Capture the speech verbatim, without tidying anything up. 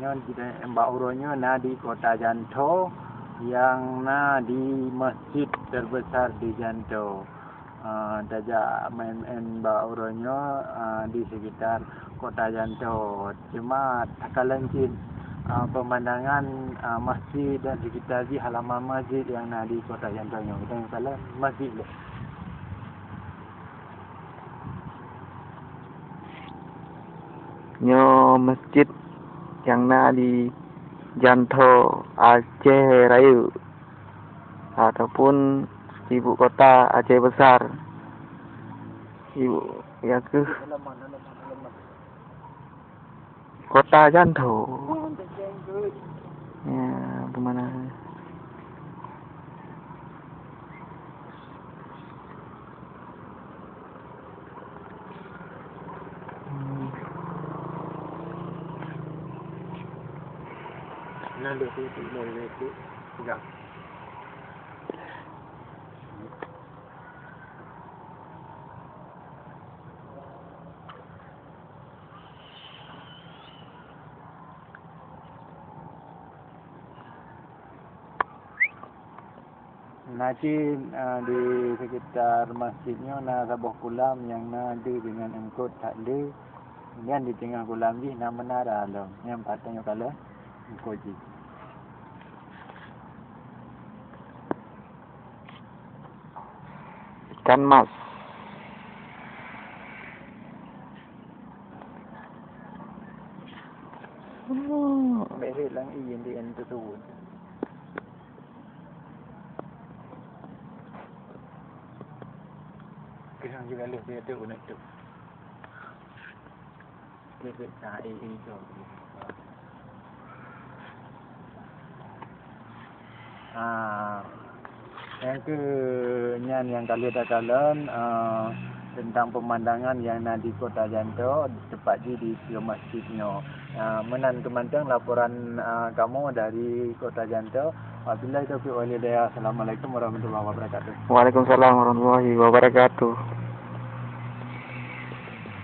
Nyoe di, bak uroe nyoe na di Kota Janto, nyang na di masjid terbesar di Janto. Ah, tajak maén-maén bak uroe nyoe, ah, di sekitar Kota Janto. Cuma takalon cit, ah, pemandangan, ah, masjid dan sekitar jih, halaman masjid nyang na di Kota Janto nyoe. Kita kalon masjid lé. Nyoe masjid nyang na di Janto, Aceh Rayeuk, ataupun ibu kota Aceh Besar. Ibu, ya keuh. Kota Janto. Ya, pemandangan. Hmm. Nah, dia tu, tu, tu, tu, tu. Pegang. Na cit, eh, di sekitar masjid nyoe na saboh kulam nyang na deuh deungon eungkot that le. Nyan di teungoh kulam jih na menara lom. Nyan pat tanyoe kalon eungkot jih. Ikan mas. Bèk rhët lam ié, di nyan teutuwön. Keusang juga lheueh dia tu, nak tu. Dia tu, ah, eh, eh, tu. Ah, nyang keu nyan nyang ka lheueh takalon, ah, teuntang peumandangan nyang na di Kota Janto, teupat jih di sigoe masjid nyoe. Ah, meunan keuh mantong laporan, ah, kamoe dari Kota Janto. Wabillahi taufiq wal hidayah. Assalamualaikum warahmatullahi wabarakatuh. Waalaikumsalam warahmatullahi wabarakatuh.